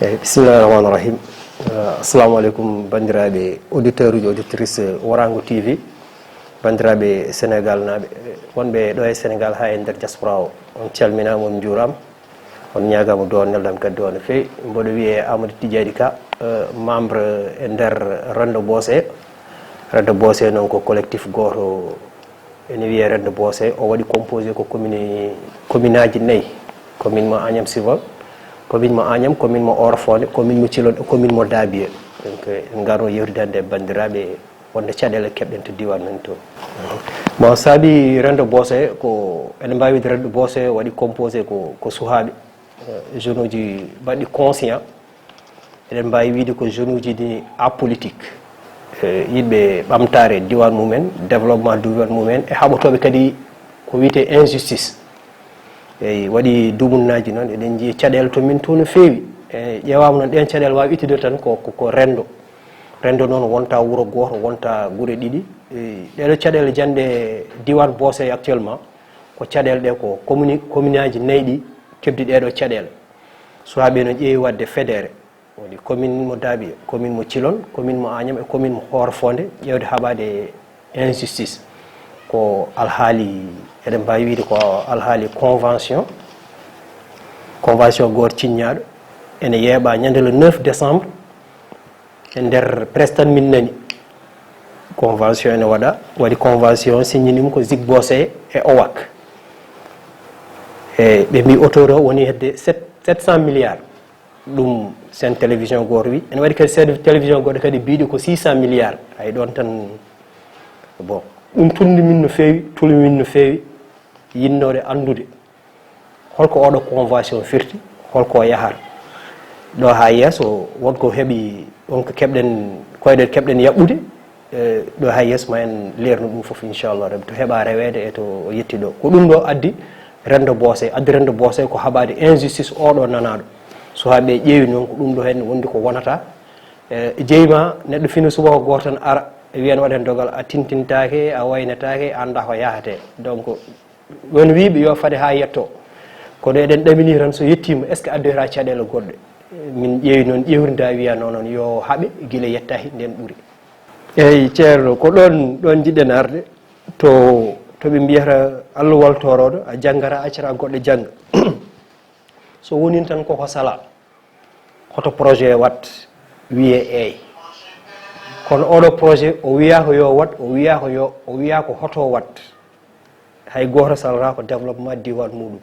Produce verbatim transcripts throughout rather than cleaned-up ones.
Bismillahi rahmani rahim. Assalamu aleykum, banndiraaɓe auditeur uji, auditrice Warango T V, banndiraaɓe Sénégal naaɓe, wonɓe ɗo e Sénégal haa e nder diaspora o. On calminaama, on njuuraama, on ñaagaama duwaaw, neldam kadi duwaaw no feewi. Mboɗo wiyee Amadou Tidiani Ka, eh, membre e nder Rendo Bose. Rendo Bose noon ko collectif gooto ene wiyee Rendo Bose. O waɗi composé ko commune, commune aji nayi. Commune mo Agnam Civol, commune mo Agnam, commune mo Oréfondé, commune mo Thilogne, commune mo Dabié. Donc, en ngarno yewtidande e banndiraaɓe wonde caɗeele keɓɗen to diiwaan men to. Bon, saabi Rendo Bose ko, eɗen mbaawi wiide Rendo Bose waɗi composé ko, ko suhaaɓe, eh, jeune uji baɗɗi conscient. Eɗen mbaawi wiide ko jeune uji ɗi apolitique, eh, yiɗɓe ɓamtaare diiwaan mumen, développement diiwaan mumen, e haɓotooɓe kadi ko wiyetee injustice. Eyi, waɗi dumunnaji noon, eɗen njiya caɗeele to min to no feewi. E ƴeewaama noon, ɗeen caɗeele waawi ittude tan ko, ko, ko renndo. Renndo noon wonta wuro gooto, wonta gure ɗiɗi. Eyi, ɗeeɗo caɗeele janɗe diiwaan Bose actuellement, ko caɗeele ɗe ko commune, commune aji nayi ɗi keɓdi ɗeeɗo caɗeele. Suwaaɓe no ƴeewi waɗde fédéré. Woni commune mo Dabié, commune mo Thilogne, commune mo Agnam e commune mo Oréfondé, ƴeewde haɓaade injustice. Ko alhaali, eɗen mbaawi wiide ko alhaali convention, convention gooto ciññaaɗo, ene yeeɓa ñande le neuf décembre, e nder presse tan min nani. Convention ene waɗa, waɗi convention, signini mo ko Zig Bose e owac. E ɓe mbi auteur o woni hedde sept, sept cent milliards. Ɗum seen télévision gooto wi. Ene waɗi kadi seen télévision goɗɗo kadi mbiɗi ko six cent milliards. Hay ɗoon tan, bon, ɗum tulni min no feewi, tulni min no feewi, yinnode anndude holko oɗo convention firti, holko o yahata. Ɗo haa yeeso, wonko heɓi, wonko keɓɗen, koyɗe keɓɗen yaɓɓude, eh, ɗo haa yeeso ma en leernu ɗum fof, inchallah rabbi, to heɓa reweede e to o yetti ɗo. Ko ɗum ɗo addi renndo Bose, addi renndo Bose ko haɓaade injustice oɗo nanaaɗo. Suwaaɓe ƴeewi noon ko ɗum ɗo heen wondi ko wonata. Eh, jeyi ma neɗɗo fina subaka gooto tan ara, wiya no waɗen dogal, a tintintaake, a waynataake, a anndaa ko yahatee. Donc, won wiiɓe yo fade haa yetto. Kono eɗen ɗamini tan so yettiima, est-ce que addoyta caɗeele goɗɗe? Min ƴeewi noon ƴeewri nda wiya non, non yo haɓe gila yettaaki nden ɓuri. Eyi, Ceerno, ko ɗoon, ɗoon njiɗɗen arde, to, to ɓe mbiyata Allah waltoroɗo, a janngata, a accata goɗɗo jannga. So wonii tan koko sala, hoto projet wat, wiyee eey. Kono oɗo projet, o wiyaa ko yo wat, o wiyaa ko yo, o wiyaa ko hoto wat. Hay gooto salata ko développement diiwaan muɗum.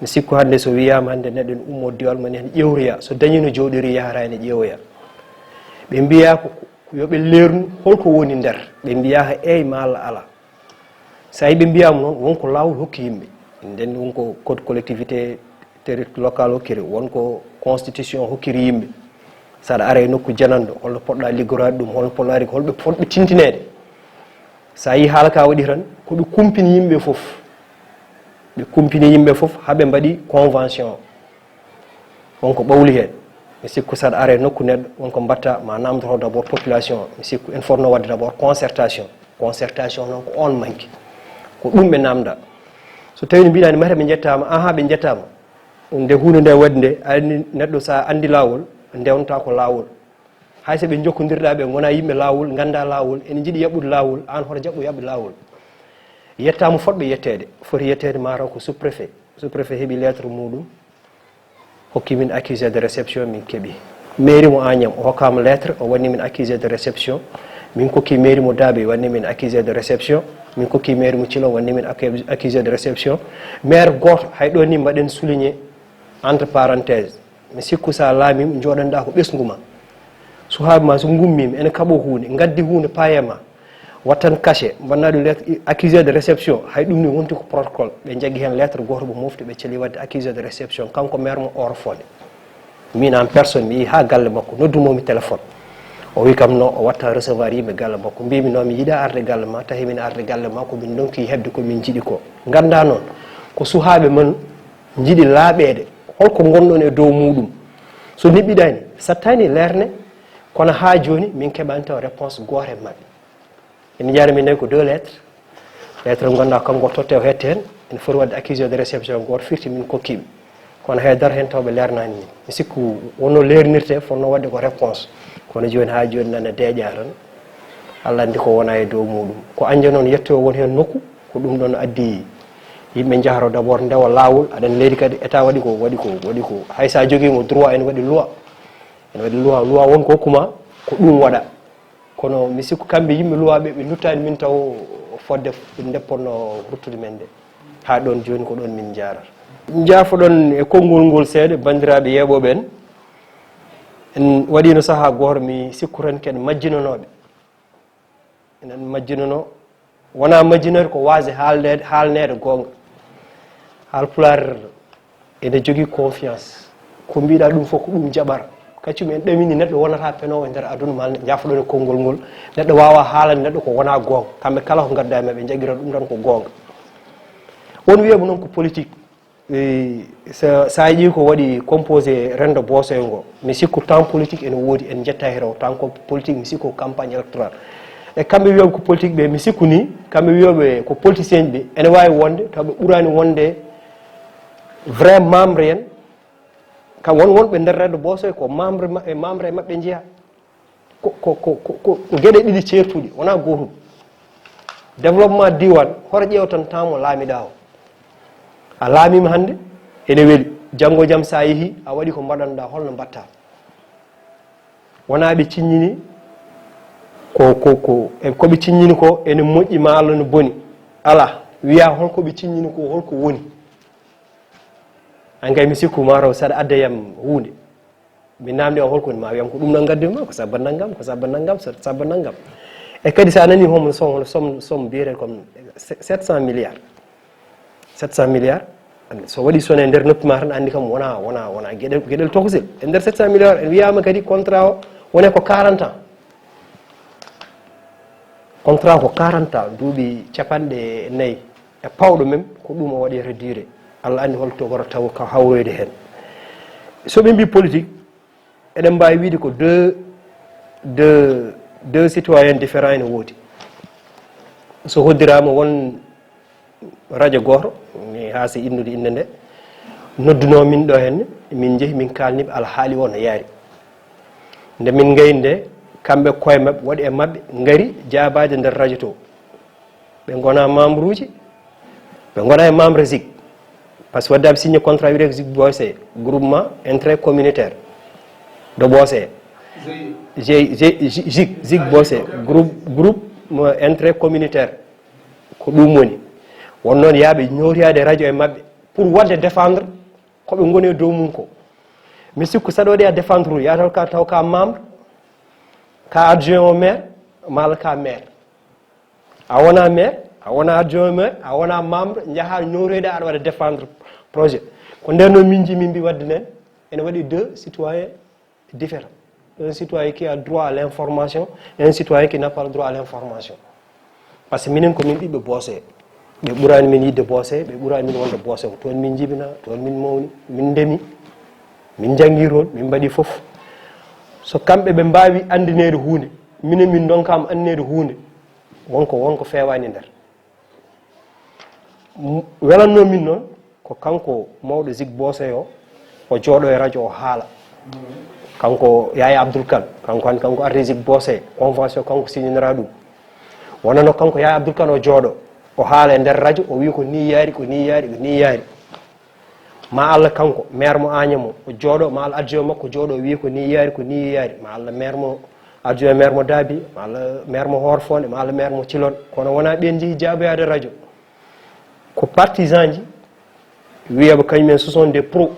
Mi sikku hannde so wiyaama hannde neɗɗo ene ummoo diiwaan mum ene ƴeewtoya, so dañii no jooɗiri yahata ene ƴeewoya. Ɓe mbiyaa ko, ko yo ɓe leernu holko woni nder. Ɓe mbiyaa ko eey malla alaa. So a yii ɓe mbiyaama noon, won ko laawol hokki yimɓe. Nden won ko code collectivité terri-, local hokkiri, won ko constitution hokkiri yimɓe. So aɗa ara e nokku jananɗo, holno poɗɗa liggoraade ɗum, holno poɗɗa rig-, holɓe fotɓe tintineede. So a yii haala ka waɗi tan, ko ɓe kumpini yimɓe fof. Ɓe kumpini yimɓe fof, haa ɓe mbaɗi convention. Won ko ɓawli heen. Mi sikku so aɗa ara e nokku neɗɗo, won ko mbaɗta, ma naamndoto d'abord population o. Mi sikku en fotno waɗde d'abord concertation. Concertation noon ko oon manki. Ko ɗum ɓe naamnda. So tawii no mbiɗa ni mata ɓe njettaama, ahan ɓe njettaama. Nde huunde nde waɗi nde, a anndi neɗɗo so a anndi laawol, ndewnta ko laawol. Hay so ɓe njokkondirɗa ɓe, ngona yimɓe laawol, ngannda laawol, ene njiɗi yaɓɓude laawol, aan hoto jaɓɓo yaɓɓude laawol. Yettaama fotɓe yetteede, foti yetteede mataw ko sous-préfet. Sous-préfet heɓi lettre muɗum, hokki min accusé de réception, min keɓi. Mairie mo Agnam, o hokkaama lettre, o wanni min accusé de réception. Min kokki mairie mo Dabe, wanni min accusé de réception. Min kokki mairie mo Thilogne, wanni min accu-, accusé de réception. Maire gooto, hay ɗo ni mbaɗen souligné, entre parenthèse, mi sikku sa laamiima, jooɗanɗa ko ɓesngu ma. Suhaaɓe ma, so ngummiima, ene kaɓo huunde, ngaddi huunde, paaye ma, wattan cachet, mbanna ɗum lettre accusé de réception, hay ɗum ni wonti ko protocole. Ɓe njaggi heen lettre gooto, ɓe mofti, ɓe celi waɗde accusé de réception, kanko maire mo Oréfondé. Min en personne, mi yehi haa galle makko, noddumoo mi téléphone. O wi kam no o watta recevoir yimɓe galle makko. Mbimi no mi yiɗa arde galle ma, tawi min arde galle ma, ko min ndonki heɓde ko min njiɗi ko. Ngannda noon, ko suhaaɓe mon njiɗi laaɓeede, holko ngonɗon e dow muɗum. So neɓɓiɗani, sattani leerne, kono haa jooni min keɓani taw réponse gooto e maɓɓe. Ene jaari min nayi ko deux lettres. Lettre mo ngannduɗaa kanko totte o hette heen, ene foti waɗde accusé de réception gooto firti min kokkiɓe. Kono haydara heen taw ɓe leernaani min. Mi sikku wonno leernirte, fotno waɗde ko réponse. Kono jooni, haa jooni nana deeƴa tan. Allah anndi ko wona e dow muɗum. Ko añde noon yettoyo won heen nokku, ko ɗum ɗoon addi yimɓe njahro d'abord ndewa laawol, aɗa anndi leydi kadi état waɗi ko, waɗi ko, waɗi ko. Hay so a jogiima droit ene waɗi loi. Ene waɗi loi, loi won ko hokkuma, ko ɗum waɗa. Kono mi sikku kamɓe yimɓe loi ɓe, ɓe nduttaani min taw fodde ɓe ndeppotno ruttude men nde. Haa ɗoon jooni ko ɗoon min njaarata. Njaafoɗon e konngol ngol seeɗa, banndiraaɓe yeeɓooɓe en. En waɗiino sahaa gooto, mi sikku tan keɗen majjinanooɓe. Enen majjinanoo, wonaa majjinooɗo ko waasde haalneede, haalneede goonga. Haalpulaar ene jogii confiance. Ko mbiɗa ɗum fof ko ɗum jaɓara. Kaccum en ɗamini neɗɗo wonata penoowo e nder aduna maa njaafoɗon e konngol ngol. Neɗɗo waawaa haalande neɗɗo ko wonaa goonga. Kamɓe kala ko ngaddaa e maɓɓe njaɓira ɗum tan ko goonga. Won wiyeeɓe noon ko politique. Eey, so, so a yiɗi ko waɗi composé renndo boosoyo ngo, mi sikku temps politique ene woodi, en njettaa heen o temps ko politique, mi sikku ko campagne électorale. E kamɓe wiyooɓe ko politique ɓe, mi sikku ni, kamɓe wiyooɓe ko politicien ɓe, ene waawi wonde, taw ɓe ɓuraani wonde vrai membre en, ka won wonɓe nder renndo boosoyo ko membre ma-, e membre e maɓɓe njeyaa. Ko, ko, ko, ko, ko geɗe ɗiɗi ceertuɗi, wonaa gootum. Développement diiwaan, hoto ƴeew tan temps mo laamiɗaa o. A laamiima hannde, ene weli. Janngo e jam so a yehii, a waɗi ko mbaɗanɗaa, holno mbaɗtaa? Wonaa ɓe ciññini ko, ko, ko, e ko ɓe ciññini ko ene moƴƴi maa Allah no boni. Alaa, wiyaa hol ko ɓe ciññini ko, hol ko woni? Aan kay mi sikku maa taw saɗa adda yam huunde. Mi naamndi o hol ko woni, ma wiyam ko ɗum ɗon ngaddi ma, ko sabba nanngam, ko sabba nanngam, so sabba nanngam. E kadi so a nanii homo somme, hono somme, somme mbiyetee comme sept cent milliards. Sept cent milliards, so waɗi sone e nder noppi ma tan anndi kam wona, wona, wona geɗel, geɗel tokosel. E nder sept cent milliards en wiyaama kadi contrat o wone ko quarante ans. Contrat ko quarante ans, duuɓi capanɗe nayi e pawɗo mem, ko ɗum o waɗi réduire. Allah anndi hol to wara taw ka hawroyde heen. So ɓe mbii politique, eɗen mbaawi wiide ko deux, deux, deux citoyens différents ene woodi. So hoddiraama won radio gooto, mi haasi innude innde nde, noddunoo min ɗo henne, min njehi, min kaalni ɓe alhaali o no yaari. Nde min ngayi nde, kamɓe koye maɓɓe, woɗɓe e maɓɓe ngari jaabaade nder radio to. Ɓe ngonaa membre uji, ɓe ngonaa e membre zig. Par ce que wadde aɓe signé contrat wiyetee ko zig Bosé, groupement intérêt communautaire de Bosé. G-, G-, G-, zig, zig Bosé, groupe, groupe mo intérêt communautaire. Ko ɗum woni. Won noon yaaɓe ñootiraade radio e maɓɓe pour waɗde défendre ko ɓe ngoni e dow mum ko. Mi sikku saɗa waɗi a défendre, yaa taw ka, taw ka membre, ka adjoint au maire, malla ka maire. A wona maire, a wona adjoint au maire, a wona membre, njaha ñootoyde aɗa waɗa défendre projet. Ko nder noon min nji min mbi wadde nen, ene waɗi deux citoyens différents. Un citoyen qui a droit à l'information et un citoyen qui n'a pas le droit à l'information. Par ce que minen ko min ɓiɓɓe Bosé. Ɓe ɓuraani min yiɗde Bosé, ɓe ɓuraani min wonde Bosé. Ko toon min njibina, toon min mawni, min ndemi, min njanngi toon, min mbaɗi fof. So kamɓe ɓe mbaawi anndineede huunde, minen min ndonkaama anndineede huunde, wonko, wonko feewaani nder. M-, welannoo min noon, ko kanko mawɗo Zig Bosé o, o jooɗo e radio o haala. Kanko Yaya Abdoul Kane, kanko han, kanko ardi Zig Bosé, convention kanko signanora ɗum. Wonano kanko Yaya Abdoul Kane o jooɗo, o haala e nder radio, o wiya ko ni yaari, ko ni yaari, ko ni yaari. Ma Allah kanko, maire mo Agnam o, o jooɗo, ma Allah adjoint makko jooɗo, o wiya ko ni yaari, ko ni yaari. Ma Allah maire mo, adjoint maire mo Daabi, ma Allah maire mo Horfonde, ma Allah maire mo Cilon. Kono wona ɓen njehi jaaboyaade radio. Ko partisan ji, wiyaɓe kañum en, ce sont des pros.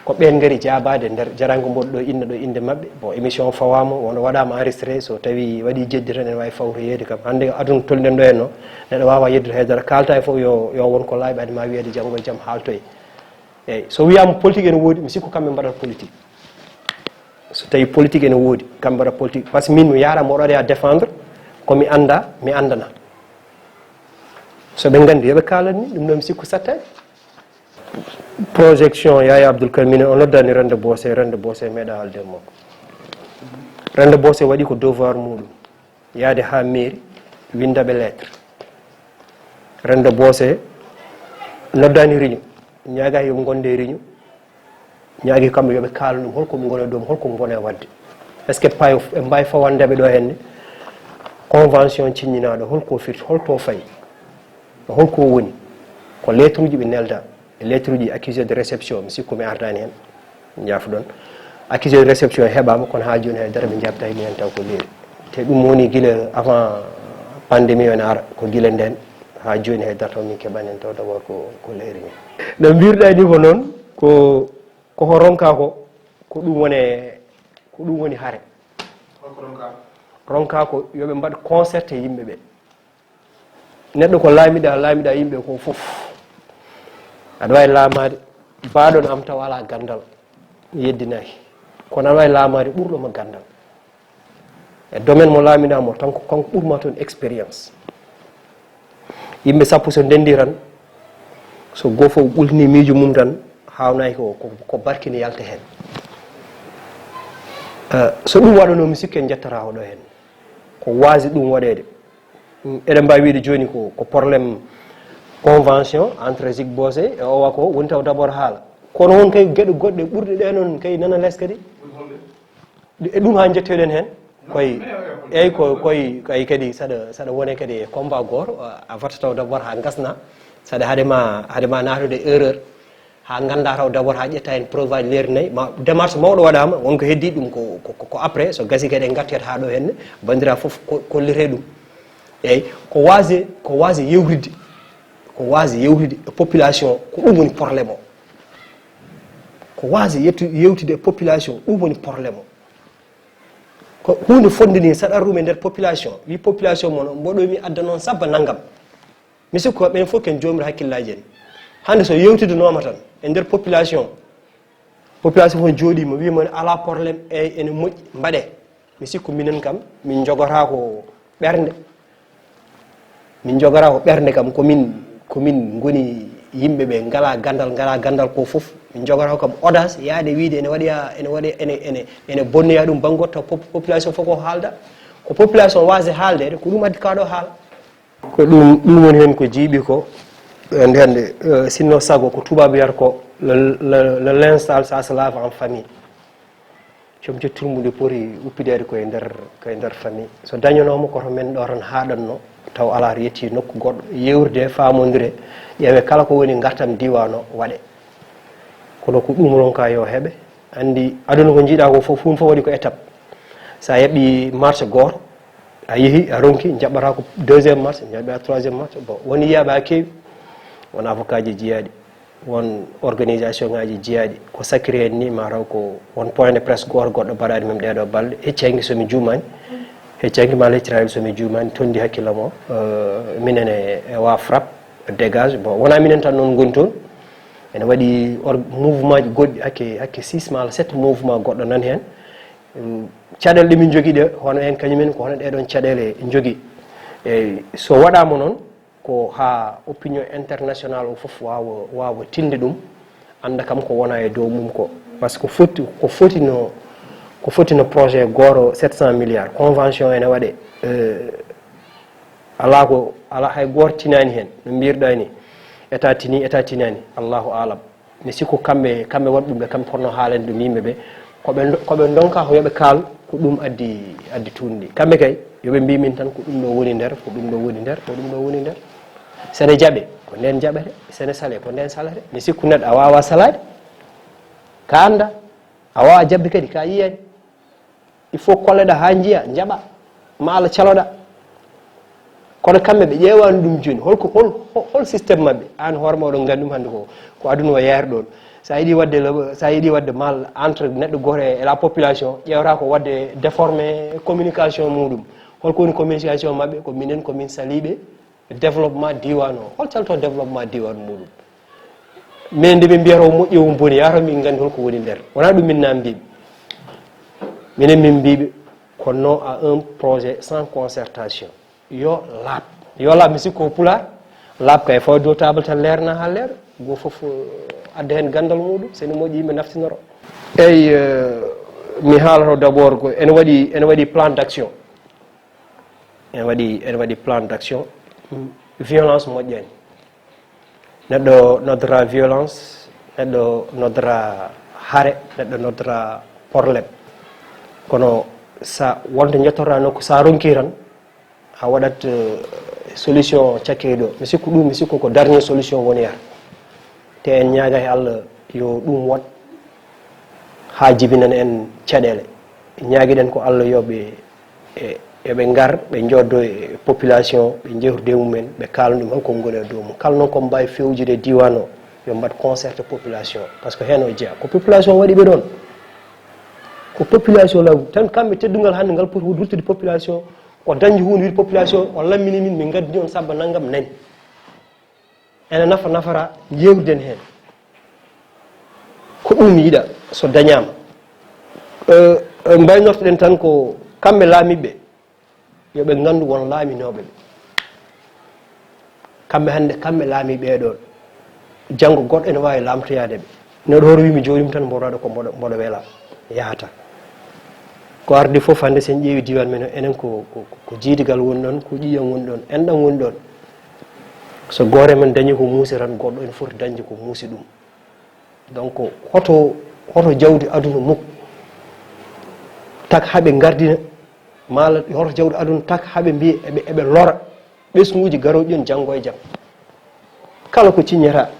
Ko ɓeen ngari jaabaade nder jaraango mboɗo ɗo inna ɗo innde maɓɓe. Bon, émission o fawaama, won waɗaama enregistré, so tawi waɗi jeddi tan ene waawi fawtoyeede kam. Hannde aduna tolniɗen ɗo henno, neɗɗo waawa yeddude haydara, kaalta e fof yo, yo won ko laaɓi, ɓayde ma wiyeede janngo e jam haaltoye. Eeyi, so wiyaama politique ene woodi, mi sikku kamɓe mbaɗat politique. So tawi politique ene woodi, kamɓe mbaɗat politique. Par ce que min mi yaara mboɗo waɗa défendre, ko mi annda, mi anndana. So ɓe nganndi, yo ɓe kaalan ni, ɗum ɗo mi sikku sattaani. Projection Yaya Abdoul Karim, minen o noddani rende Bosé, rende Bosé meeɗa haalde e makko. Rende Bosé waɗi ko devoir muɗum, yaade ha mairie, winda ɓe lettre. Rende Bosé noddani réunion. Ñaaga yo ɓe ngonde e réunion, ñaagi kamɓe yo ɓe kaalan ɗum holko ɓe ngoni e dow, holko ɓe ngoni e waɗde. Est-ce que pay ɓe mbaawi fawandeɓe ɗo henne? Convention ciññinaaɗo holko firti, holto fayi, holko woni? Ko lettre uji ɓe nelda, e lettre uji accusé de réception, mi sikku mi ardaani heen, njaafoɗon. Accusé de réception heɓaama, kono haa jooni hay dara ɓe njaɓtaani heen taw ko leeri. Te ɗum woni gila avant pandémie o ene ara, ko gila ndeen haa jooni hay dara taw min keɓaani heen taw d'abord ko, ko leeri ni. No mbiruɗaa ni ko noon, ko, ko ko ronkaa ko, ko ɗum woni, ko ɗum woni hare. Ronkaa ko yo ɓe mbaɗ concerté yimɓe ɓe. Neɗɗo ko laamiɗaa, laamiɗaa yimɓe ko fof. Aɗa waawi laamaade, baaɗo no am taw alaa ganndal, mi yeddinaaki. Kono aɗa waawi laamaade ɓurɗo ma ganndal. E domaine mo laamiɗaa mo, tan ko kanko ɓurma toon expérience. Yimɓe sappo so ndenndi tan, so goo fof ɓultini miijo mum tan, haawnaaki ko, ko, ko barki ne yalta heen. Eh, so ɗum waɗanoo, mi sikki en njettata ko ɗo heen. Ko waasi ɗum waɗeede. Mm, eɗen mbaawi wiide jooni ko, ko problème convention entre Zik Bosse e owa ko woni taw d'abord haala. Kono won kay geɗe goɗɗe ɓurɗe ɗe noon kay nana les kadi. E ɗum haa njettoɗen heen. Koy, eyyi, ko, koy, kay kadi saɗa, saɗa wone kadi e combat gooto, a, a watta taw d'abord haa ngasna. Saɗa haade ma, haade ma naatude erreur. Haa nganndaa taw d'abord haa ƴetta heen preuve aji leeri nayi. Ma démarche mawɗo waɗaama, won ko heddii ɗum ko, ko, ko, ko après, so gasi kadi en ngartoyat haa ɗo henne, banndiraa fof ko, kollitee ɗum. Eyyi, ko waasi, ko waasi yewtidde, ko waasi yewtidde e population, ko ɗum woni problème o. Ko waasi yettu-, yewtidde e population, ɗum woni problème o. Ko huunde fotnde nii, saɗa ɗum e nder population, wi population mon, mboɗo mi adda noon sabba nanngam. Mi sikku ko ɓen fof ken joomirɗo hakkillaaji en. Hannde so yewtidanooma tan e nder population, population fof jooɗiima, wiima alaa problème, eyyi, ene moƴƴi, mbaɗee. Mi sikku minen kam, min njogotaako ɓernde. Min njogotaako ɓernde kam, ko min, ko min ngoni yimɓe ɓe ngalaa ganndal, ngalaa ganndal ko fof. Min njogotaako kam audace, yaade wiide ene waɗi, ene waɗi, ene, ene, ene bonnoya ɗum bannge gooto, taw pop-, population fof ko haalda. Ko population waasi haaldeede, ko ɗum addi kaa ɗo haala. Ko ɗum, ɗum woni heen ko jiiɓi ko, eh, nde hannde, eh, sinno sago ko tubaab wiyata ko le, le, le linge sale, ça se lave en famille. Comci turmbundi poti uppideede ko e nder, ko e nder famille. So dañanooma ko to men ɗo tan haaɗatno, taw alaa to yettii nokku goɗɗo, yeewtidee, faamondire, ƴeewee kala ko woni ngartam diiwaan o waɗee. Kono ko ɗum ronkaa yo heɓe. Anndi aduna ko njiiɗaa ko fof, huunde fof waɗi ko étape. So a heɓii marche gooto, a yehi, a ronki, njaɓɓataa ko deuxième marche, njaɓɓaa troisième marche. Bon, won yiyaaɓe haa keewi, won avocat ji jiyaaɗi, won organisation ngaaji jiyaaɗi. Ko sakkiri heen ni, ma taw ko won point de presse gooto goɗɗo mbaɗaani mem ɗeeɗoo balɗe. Hecci hanki so mi juumaani, hecci hanki ma lecciraali so mi juumaani, toon ndi hakkillam o, euh, minen e, e waa FRAPP. Dégage. Bon, wonaa minen tan noon ngoni toon. Ene waɗi or-, mouvement ji goɗɗi, hakke, hakke six ma sept mouvement goɗɗo nan heen. Mm, caɗeele ɗe min njogii ɗe, hono en kañum en, ko hono ɗee ɗoon caɗeele njogii. Eyyi, so waɗaama noon, ko haa opinion international o fof waawa, waawa tinde ɗum, annda kam ko wona e dow mum ko. Par ce que foti, ko foti no, ko foti no projet gooto sept cent milliards, convention ene waɗee, euh, alaa ko, alaa hay gooto tinaani heen, no mbiyirɗaa ni, état tinii, état tinaani, Allahu aalam. Mi sikku kamɓe, kamɓe waɗi ɗum, ɓe kamɓe potnoo haalande ɗum yimɓe ɓe. Ko ɓe ndo-, ko ɓe ndonkaa ko yo ɓe kaal, ko ɗum addi, addi tuundi ndi. Kamɓe kay, yo ɓe mbiy min tan ko ɗum ɗo woni nder, ko ɗum ɗo woni nder, ko ɗum ɗo woni nder. So ene jaɓee, ko ndeen jaɓetee, so ene salee, ko ndeen saletee. Mi sikku neɗɗo a waawaa salaade, ka anndaa, a waawaa jaɓde kadi, ka yiyaani. Il faut kolleɗaa haa njiyaa, njaɓaa, ma Allah caloɗaa. Kono kamɓe ɓe ƴeewaani ɗum jooni. Hol ko, hol, hol, hol système maɓɓe? Aan hoore ma oɗon nganndi ɗum hannde ko, ko aduna o yaari ɗoon. So a yiɗi waɗde le-, so a yiɗi waɗde mal entre neɗɗo gooto e, e la population, ƴeewata ko waɗde déformé communication muɗum. Hol ko woni communication maɓɓe? Ko minen, ko min saliiɓe développement diiwaan o. Hol calto développement diiwaan muɗum? Mais nde ɓe mbiyata o moƴƴi, o boni, yataw min nganndi hol ko woni nder. Wonaa ɗum min na mbiiɓe. Minen min mbiiɓe ko non à un projet sans concertation. Yo laaɓ. Yo laaɓ, mi sikku ko pulaar. Laaɓ kay fawa dow table tan leerna haa leer. Goo fof, eh, adda heen ganndal muɗum, so ene moƴƴi yimɓe naftinoro. Eyyi, eh, mi haalato d'abord ko ene waɗi, ene waɗi plan d'action. Ene waɗi, ene waɗi plan d'action. Violence moƴƴaani. Neɗɗo noddora violence, neɗɗo noddora hare, neɗɗo noddora problème. Kono sa wonde njettoɗaa nokku, sa ronki tan, a waɗat, eh, solution cakkeeɗo. Mi sikku ɗum, mi sikku ko dernier solution woni hen. Te en ñaaga e Allah yo ɗum waɗ haa jibinan en caɗeele. Ñaagiɗen ko Allah yo ɓe, e, yo ɓe ngar, ɓe njooddoo e population, ɓe njehrude e mumen, ɓe kaalna ɗum holko ngoni e dow mum. Kala noon ko mbaawi fewjude e diiwaan o, yo mbaɗ concerté population. Par ce que heen o jeyaa. Ko population waɗi ɓe ɗoon. Ko population law tan, kamɓe teddungal hannde ngal poti wurtude population, o dañde huunde wiide population, o lammini min, min ngaddini on sabba nanngam nani. Ene nafa, nafata, yeewtiden heen. Ko ɗum yiɗa, so dañaama. Eh, eh, mbaynortoɗen tan ko kamɓe laamiiɓe, yo ɓe nganndu won laaminooɓe ɓe. Kamɓe hannde, kamɓe laamii ɓee ɗoon. Janngo goɗɗo ene waawi laamtoyaade ɓe. Neɗɗo hoto wiy mi jooɗiima tan mboɗo waɗa ko mboɗo, mboɗo wela. Yahata. Ko ardi fof hannde so en ƴeewi diiwaan men o, enen ko, ko, ko jiidigal woni ɗoon, ko ƴiiƴam woni ɗoon, enɗam woni ɗoon. So gooto e men dañii ko muusi tan, goɗɗo ene foti dañde ko muusi ɗum. Donc, hoto, hoto jawdi aduna muk tak haa ɓe ngardina, maa hoto jawdi aduna tak haa ɓe mbiya eɓe, eɓe lora ɓesnguuji garooji ɗin janngo e jam. Kala ko ciññata,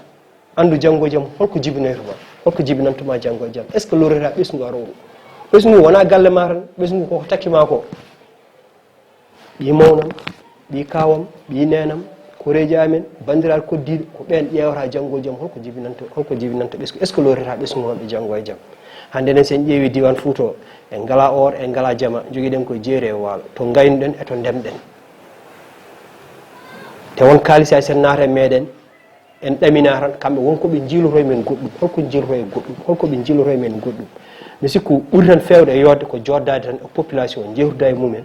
anndu janngo e jam holko jibinoyta ma, holko jibinanta ma janngo e jam. Est-ce que lorira ɓesngu arooru? Ɓesngu wonaa galle ma tan, ɓesngu koko takki ma ko. Ɓii mawnam, ɓii kaawam, ɓii neenam, koreeji amen, banndiraaɓe koddiiɓe, ko ɓeen ƴeewata janngo e jam holko jibinanta, holko jibinanta ɓesngu, est-ce que lorrata ɓesngu maɓɓe janngo e jam? Hannde enen, so en ƴeewi diiwaan Fuuta o, en ngalaa or, en ngalaa jama, njogiɗen ko jeeri e waalo, to ngaynuɗen e to ndemɗen. Te won kaalis hay so en naata e meeɗen, en ɗaminaa tan, kamɓe won ko ɓe njiiloto e men goɗɗum. Holko njiiloto e goɗɗum? Holko ɓe njiiloto e men goɗɗum? Mi sikku ɓuri tan feewde e yooɗde ko jooɗdaade tan e population, njeewtida e mumen,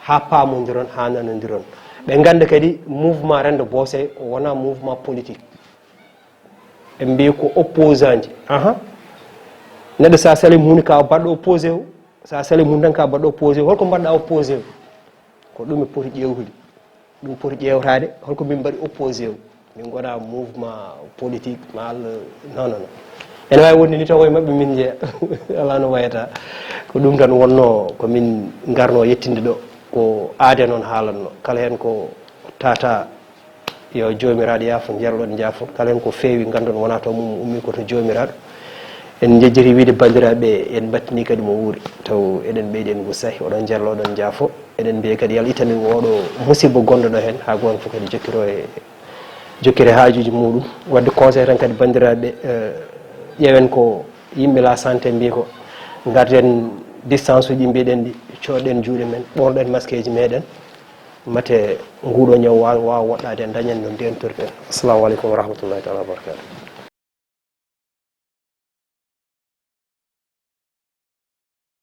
haa paamondiron, haa nanondiron. Ɓe ngannda kadi mouvement Renndo Boosey o wonaa mouvement politique. Ɓe mbiyi ko opposant ji. Aha. Neɗɗo sa sali mum ka baɗɗo opposé o, sa sali mum tan ka baɗɗo opposé o, holko mbaɗɗa opposé o? Ko ɗum ɓe poti ƴeewtude. Ɗum poti ƴeewtaade, holko min mbaɗi opposé o? Min ngona mouvement politique, ma Allah, non, non, non. Ene waawi wonde ni tawo e maɓɓe min njeya. Alaa no wayata. Ko ɗum tan wonno ko min ngarno yettinde ɗo. Ko aade noon haalanno. Kala heen ko tata, yo Joomiraaɗo yaafo, njarɗon njaafo. Kala heen ko feewi, nganndon wonaa to mum, ummi ko to Joomiraaɗo. En njejjiti wiide banndiraaɓe, en mbattini kadi mo wuuri. Taw eɗen ɓeydi en ngu sahi, oɗon njarlo, oɗon njaafo. Eɗen mbiya kadi yo Allah ittan en oɗo musiba gonɗo ɗo heen, haa gooto fof kadi jokkiro e, jokkiro e haajuuji muɗum. Waɗde conseil tan kadi banndiraaɓe, eh, ƴeewen ko yimɓe la santé mbiyi ko, ngarden distance uji mbiɗen ɗi, coɗɗen juuɗe men, ɓornoɗen maskeeji meɗen, mate nguɗo ñaw waawa, waawa woɗɗaade en, dañen no ndentorten. Assalamu aleykum wa rahmatullahi taala wa barakatuh.